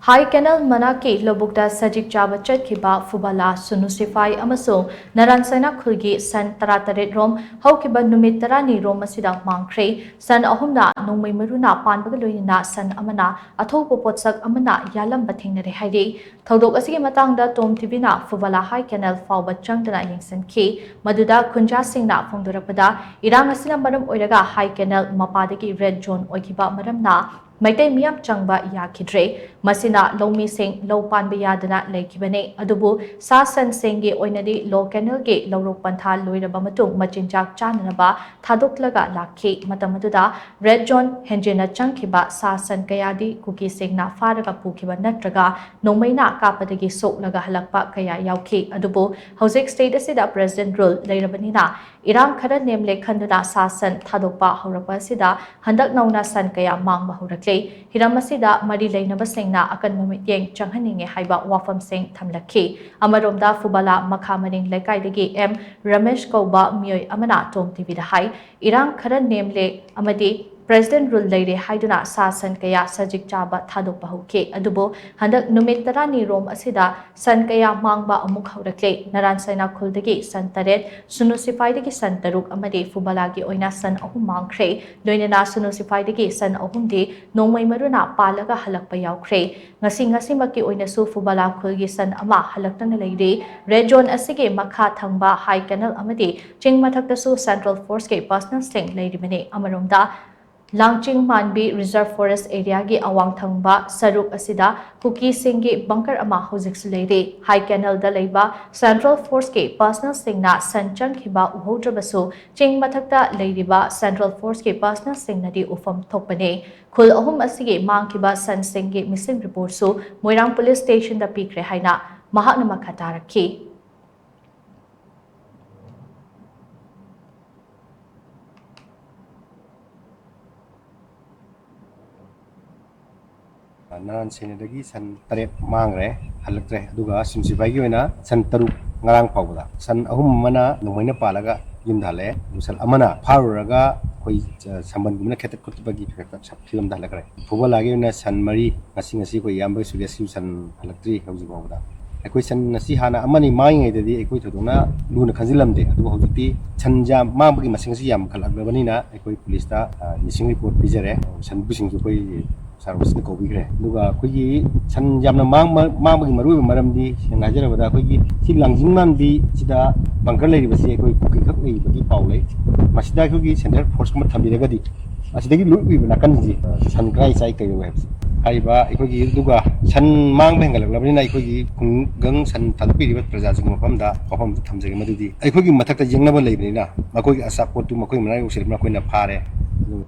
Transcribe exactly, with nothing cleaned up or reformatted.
ꯍꯥꯏ canal ꯃꯅꯥꯛꯀꯤ ꯂꯧꯕꯨꯛꯇ ꯁꯖꯤꯛ ꯆꯥꯕ ꯆꯠꯈꯤꯕ ꯐꯨꯕꯂꯥ, ꯁꯨꯅꯨ ꯁꯤꯐꯥꯏ ꯑꯃꯁꯨꯡ ꯅꯔꯥꯟ ꯁꯥꯏꯅꯥ ꯈꯨꯜꯒꯤ ꯁꯟ ꯇꯔꯥꯇꯔꯦꯠ ꯔꯣꯝ ꯍꯧꯈꯤꯕ ꯅꯨꯃꯤꯠ ꯇꯔꯥꯅꯤ ꯔꯣꯝ ꯑꯁꯤꯗ ꯃꯥꯡꯈ꯭ꯔꯦ꯫ ꯁꯟ ꯑꯍꯨꯝꯅ ꯅꯣꯡꯃꯩ ꯃꯔꯨꯅ ꯄꯥꯟꯕꯒ ꯂꯣꯏꯅꯅ ꯁꯟ ꯑꯃꯅ ꯑꯊꯧꯕ ꯄꯣꯠꯁꯛ ꯑꯃꯅ ꯌꯥꯜꯂꯝꯕ ꯊꯦꯡꯅꯔꯦ ꯍꯥꯏꯔꯤ꯫ ꯊꯧꯗꯣꯛ ꯑꯁꯤꯒꯤ ꯃꯇꯥꯡꯗ ꯇꯣꯝ ꯇꯤꯚꯤꯅ ꯐꯨꯕꯂꯥ ꯍꯥꯏ ꯀꯦꯅꯦꯜ ꯐꯥꯎꯕ ꯆꯪꯗꯨꯅ ꯌꯦꯡꯁꯤꯟꯈꯤ꯫ ꯃꯗꯨꯗ ꯈꯨꯟꯖꯥꯁꯤꯡꯅ ꯐꯣꯡꯗꯣꯔꯛꯄꯗ, ꯏꯔꯥꯡ ꯑꯁꯤꯅ ꯃꯔꯝ ꯑꯣꯏꯔꯒ ꯍꯥꯏ ꯀꯦꯅꯦꯜ ꯃꯄꯥꯗꯒꯤ ꯔꯦꯗ ꯖꯣꯟ ꯑꯣꯏꯈꯤꯕ ꯃꯔꯝꯅ ꯃꯩꯇꯩ ꯃꯤꯌꯥꯝ ꯆꯪꯕ ꯌꯥꯈꯤꯗ꯭ꯔꯦ꯫ ꯃꯁꯤꯅ ꯂꯧꯃꯤꯁꯤꯡ ꯂꯧ ꯄꯥꯟꯕ ꯌꯥꯗꯅ ꯂꯩꯈꯤꯕꯅꯤ꯫ ꯑꯗꯨꯕꯨ ꯁꯥ ꯁꯟꯁꯤꯡꯒꯤ ꯑꯣꯏꯅꯗꯤ ꯂꯣ ꯀꯦꯅꯦꯜꯒꯤ ꯂꯧꯔꯣꯛ ꯄꯟꯊꯥ ꯂꯣꯏꯔꯕ ꯃꯇꯨꯡ ꯃꯆꯤꯟꯖꯥꯛ ꯆꯥꯅꯅꯕ ꯊꯥꯗꯣꯛꯂꯒ ꯂꯥꯛꯈꯤ꯫ ꯃꯇꯝ ꯑꯗꯨꯗ ꯔꯦꯗ ꯖꯣꯟ ꯍꯦꯟꯖꯤꯟꯅ ꯆꯪꯈꯤꯕ ꯁꯥ ꯁꯟ ꯀꯌꯥꯗꯤ ꯀꯨꯀꯤꯁꯤꯡꯅ ꯐꯥꯔꯒ ꯄꯨꯈꯤꯕ ꯅꯠꯇ꯭ꯔꯒ ꯅꯣꯡꯃꯩꯅ ꯀꯥꯞꯄꯗꯒꯤ ꯁꯣꯛꯂꯒ ꯍꯜꯂꯛꯄ ꯀꯌꯥ ꯌꯥꯎꯈꯤ꯫ ꯑꯗꯨꯕꯨ ꯍꯧꯖꯤꯛ ꯁ꯭ꯇꯦꯠ ꯑꯁꯤꯗ ꯄ꯭ꯔꯦꯁꯤꯗꯦꯟ ꯔꯨꯜ ꯂꯩꯔꯕꯅꯤꯅ ꯏꯔꯥꯡ ꯈꯔ ꯅꯦꯝꯂꯦ ꯈꯟꯗꯨꯅ ꯁꯥ ꯁꯟ ꯊꯥꯗꯣꯛꯄ ꯍꯧꯔꯛꯄ ꯑꯁꯤꯗ ꯍꯟꯗꯛ ꯅꯧꯅ ꯁꯟ ꯀꯌꯥ ꯃꯥꯡꯕ ꯍꯧꯔꯛꯂꯦ꯫ ꯍꯤꯔꯝ ꯑꯁꯤꯗ ꯃꯔꯤ ꯂꯩꯅꯕꯁꯤꯡꯅ ꯑꯀꯟꯕ ꯃꯤꯠꯌꯦꯡ ꯆꯪꯍꯟꯅꯤꯡꯉꯦ ꯍꯥꯏꯕ ꯋꯥꯐꯝꯁꯤꯡ ꯊꯝꯂꯛꯈꯤ꯫ ꯑꯃꯔꯣꯝꯗ ꯐꯨꯕꯂꯥ ꯃꯈꯥ ꯃꯅꯤꯡ ꯂꯩꯀꯥꯏꯗꯒꯤ ꯑꯦꯝ ꯔꯃꯦꯁ ꯀꯧꯕ ꯃꯤꯑꯣꯏ ꯑꯃꯅ ꯇꯣꯝ ꯇꯤꯚꯤꯗ ꯍꯥꯏ, ꯏꯔꯥꯡ ꯈꯔ ꯅꯦꯝꯂꯦ ꯑꯃꯗꯤ ꯄ꯭ꯔꯦꯁꯤꯗꯦꯟ ꯔꯨꯜ ꯂꯩꯔꯦ ꯍꯥꯏꯗꯨꯅ ꯁꯥ ꯁꯟ ꯀꯌꯥ ꯁꯖꯤꯛ ꯆꯥꯕ ꯊꯥꯗꯣꯛꯄ ꯍꯧꯈꯤ꯫ ꯑꯗꯨꯕꯨ ꯍꯟꯗꯛ ꯅꯨꯃꯤꯠ ꯇꯔꯥꯅꯤ ꯔꯣꯝ ꯑꯁꯤꯗ ꯁꯟ ꯀꯌꯥ ꯃꯥꯡꯕ ꯑꯃꯨꯛ ꯍꯧꯔꯛꯂꯦ꯫ ꯅꯔꯥꯟ ꯁꯥꯏꯅꯥ ꯈꯨꯜꯗꯒꯤ ꯁꯟ ꯇꯔꯦꯠ, ꯁꯨꯅꯨ ꯁꯤꯐꯥꯏꯗꯒꯤ ꯁꯟ ꯇꯔꯨꯛ ꯑꯃꯗꯤ ꯐꯨꯕꯂꯥꯒꯤ ꯑꯣꯏꯅ ꯁꯟ ꯑꯍꯨꯝ ꯃꯥꯡꯈ꯭ꯔꯦ꯫ ꯂꯣꯏꯅꯅ ꯁꯨꯅꯨ ꯁꯤꯐꯥꯏꯗꯒꯤ ꯁꯟ ꯑꯍꯨꯝꯗꯤ ꯅꯣꯡꯃꯩ ꯃꯔꯨꯅ ꯄꯥꯜꯂꯒ ꯍꯜꯂꯛꯄ ꯌꯥꯎꯈ꯭ꯔꯦ꯫ ꯉꯁꯤ ꯉꯁꯤꯃꯛꯀꯤ ꯑꯣꯏꯅꯁꯨ ꯐꯨꯕꯂꯥ ꯈꯨꯜꯒꯤ ꯁꯟ ꯑꯃ ꯍꯜꯂꯛꯇꯅ ꯂꯩꯔꯤ꯫ ꯔꯦꯗ ꯖꯣꯟ ꯑꯁꯤꯒꯤ ꯃꯈꯥ ꯊꯪꯕ ꯍꯥꯏ ꯀꯦꯅꯦꯜ ꯑꯃꯗꯤ ꯆꯤꯡ ꯃꯊꯛꯇꯁꯨ ꯁꯦꯟꯇ꯭ꯔꯦꯜ ꯐꯣꯔꯁꯀꯤ ꯄꯔꯁꯅꯦꯜꯁꯤꯡ ꯂꯩꯔꯤꯕꯅꯤ꯫ ꯑꯃꯔꯣꯝꯗ ꯂꯥꯡꯆꯤꯡ ꯃꯥꯟꯕꯤ ꯔꯤꯖꯔꯚ ꯐꯣꯔꯦꯁ ꯑꯦꯔꯤꯌꯥꯒꯤ ꯑꯋꯥꯡ ꯊꯪꯕ ꯁꯔꯨꯛ ꯑꯁꯤꯗ ꯀꯨꯀꯤꯁꯤꯡꯒꯤ ꯕꯪꯀꯔ ꯑꯃ ꯍꯧꯖꯤꯛꯁꯨ ꯂꯩꯔꯤ꯫ ꯍꯥꯏ ꯀꯦꯅꯦꯜꯗ ꯂꯩꯕ ꯁꯦꯟꯇ꯭ꯔꯦꯜ ꯐꯣꯔꯁꯀꯤ ꯄꯔꯁꯅꯦꯜꯁꯤꯡꯅ ꯁꯟ ꯆꯪꯈꯤꯕ ꯎꯍꯧꯗ꯭ꯔꯕꯁꯨ, ꯆꯤꯡ ꯃꯊꯛꯇ ꯂꯩꯔꯤꯕ ꯁꯦꯟꯇ꯭ꯔꯦꯜ ꯐꯣꯔꯁꯀꯤ ꯄꯔꯁꯅꯦꯜꯁꯤꯡꯅꯗꯤ ꯎꯐꯝ ꯊꯣꯛꯄꯅꯤ꯫ ꯈꯨꯜ ꯑꯍꯨꯝ ꯑꯁꯤꯒꯤ ꯃꯥꯡꯈꯤꯕ ꯁꯟꯁꯤꯡꯒꯤ ꯃꯤꯁꯤꯡ ꯔꯤꯄꯣꯔꯠꯁꯨ ꯃꯣꯏꯔꯥꯡ ꯄꯨꯂꯤꯁ ꯁ꯭ꯇꯦꯁꯟꯗ ꯄꯤꯈ꯭ꯔꯦ ꯍꯥꯏꯅ ꯃꯍꯥꯛꯅ ꯃꯈꯥ ꯇꯥꯔꯛꯈꯤ꯫ ꯅꯔꯥꯟ ꯁꯦꯅꯗꯒꯤ ꯁꯟ ꯇꯔꯦꯠ ꯃꯥꯡꯈ꯭ꯔꯦ, ꯍꯜꯂꯛꯇ꯭ꯔꯦ꯫ ꯑꯗꯨꯒ ꯁꯨꯅꯨ ꯁꯤꯐꯥꯏꯒꯤ ꯑꯣꯏꯅ ꯁꯟ ꯇꯔꯨꯛ ꯉꯔꯥꯡ ꯐꯥꯎꯕꯗ꯫ ꯁꯟ ꯑꯍꯨꯝ ꯑꯃꯅ ꯅꯣꯡꯃꯩꯅ ꯄꯥꯜꯂꯒ ꯌꯨꯝꯗ ꯍꯜꯂꯛꯑꯦ꯫ ꯑꯗꯨ ꯁꯟ ꯑꯃꯅ ꯐꯥꯔꯨꯔꯒ ꯑꯩꯈꯣꯏ ꯁꯝꯕꯟꯒꯨꯝꯕꯅ ꯈꯦꯠꯇꯠ ꯈꯣꯠꯇꯠꯄꯒꯤ ꯐꯤꯕꯝꯗ ꯍꯜꯂꯛꯈ꯭ꯔꯦ꯫ ꯐꯨꯕꯂꯥꯒꯤ ꯑꯣꯏꯅ ꯁꯟ ꯃꯔꯤ, ꯉꯁꯤ ꯉꯁꯤ ꯑꯩꯈꯣꯏ ꯏꯌꯥꯝꯕ ꯁꯨꯔꯦꯁꯀꯤꯁꯨ ꯁꯟ ꯍꯜꯂꯛꯇ꯭ꯔꯤ ꯍꯧꯖꯤꯛ ꯐꯥꯎꯕꯗ꯫ ꯑꯩꯈꯣꯏ ꯁꯟ ꯑꯁꯤ ꯍꯥꯟꯅ ꯑꯃꯅꯤ ꯃꯥꯡꯉꯤꯉꯩꯗꯗꯤ ꯑꯩꯈꯣꯏ ꯊꯣꯏꯗꯣꯛꯅ ꯂꯨꯅ ꯈꯟꯖꯤꯜꯂꯝꯗꯦ, ꯑꯗꯨꯕꯨ ꯍꯧꯖꯤꯛꯇꯤ ꯁꯟ ꯌꯥꯝ ꯃꯥꯡꯕꯒꯤ ꯃꯁꯤꯡ ꯑꯁꯤ ꯌꯥꯝꯈꯠꯂꯛꯂꯕꯅꯤꯅ ꯑꯩꯈꯣꯏ ꯄꯨꯂꯤꯁꯇ ꯃꯤꯁꯤꯡ ꯔꯤꯄꯣꯔꯠ ꯄꯤꯖꯔꯦ꯫ ꯁꯟꯕꯨꯁꯤꯡꯁꯨ ꯑꯩꯈꯣꯏ ꯁꯥꯔ ꯍꯣꯁꯇꯤꯅ ꯀꯧꯕꯤꯈ꯭ꯔꯦ꯫ ꯑꯗꯨꯒ ꯑꯩꯈꯣꯏꯒꯤ ꯁꯟ ꯌꯥꯝꯅ ꯃꯥꯡꯕ ꯃꯥꯡꯕꯒꯤ ꯃꯔꯨꯑꯣꯏꯕ ꯃꯔꯝꯗꯤ ꯁꯦꯡꯅ ꯍꯥꯏꯖꯔꯕꯗ ꯑꯩꯈꯣꯏꯒꯤ ꯁꯤ ꯂꯥꯡꯖꯤꯡ ꯃꯥꯟꯕꯤ ꯁꯤꯗ ꯕꯪꯀꯔ ꯂꯩꯔꯤꯕꯁꯤ ꯑꯩꯈꯣꯏ ꯀꯨꯀꯤ ꯈꯛ ꯂꯩꯕꯒꯤ ꯄꯥꯎ ꯂꯩ꯫ ꯃꯁꯤꯗ ꯑꯩꯈꯣꯏꯒꯤ ꯁꯦꯟꯇ꯭ꯔꯦꯜ ꯐꯣꯔꯁ ꯀꯨꯝꯕ ꯊꯝꯕꯤꯔꯒꯗꯤ ꯑꯁꯤꯗꯒꯤ ꯂꯣꯏ ꯎꯏꯕ ꯅꯥꯀꯟꯁꯤ ꯁꯟ ꯀꯗꯥꯏ ꯆꯥꯏ ꯀꯩꯗꯧꯋꯦ ꯍꯥꯏꯕꯁꯦ ꯍꯥꯏꯔꯤꯕ ꯑꯩꯈꯣꯏꯒꯤ꯫ ꯑꯗꯨꯒ ꯁꯟ ꯃꯥꯡꯕ ꯍꯦꯟꯒꯠꯂꯛꯂꯕꯅꯤꯅ ꯑꯩꯈꯣꯏꯒꯤ ꯈꯨꯡꯒꯪ ꯁꯟ ꯊꯥꯗꯣꯛꯄꯤꯔꯤꯕ ꯄ꯭ꯔꯖꯥꯁꯤꯡꯒꯤ ꯃꯐꯝꯗ ꯋꯥꯐꯝ ꯑꯃ ꯊꯝꯖꯒꯦ, ꯃꯗꯨꯗꯤ ꯑꯩꯈꯣꯏꯒꯤ ꯃꯊꯛꯇ ꯌꯦꯡꯅꯕ ꯂꯩꯕꯅꯤꯅ ꯃꯈꯣꯏꯒꯤ ꯑꯆꯥꯄꯣꯠꯇꯨ ꯃꯈꯣꯏ ꯃꯅꯥꯛ ꯌꯧꯁꯤꯜꯂꯛꯄ ꯃꯈꯣꯏꯅ ꯐꯥꯔꯦ꯫ ꯑꯗꯨ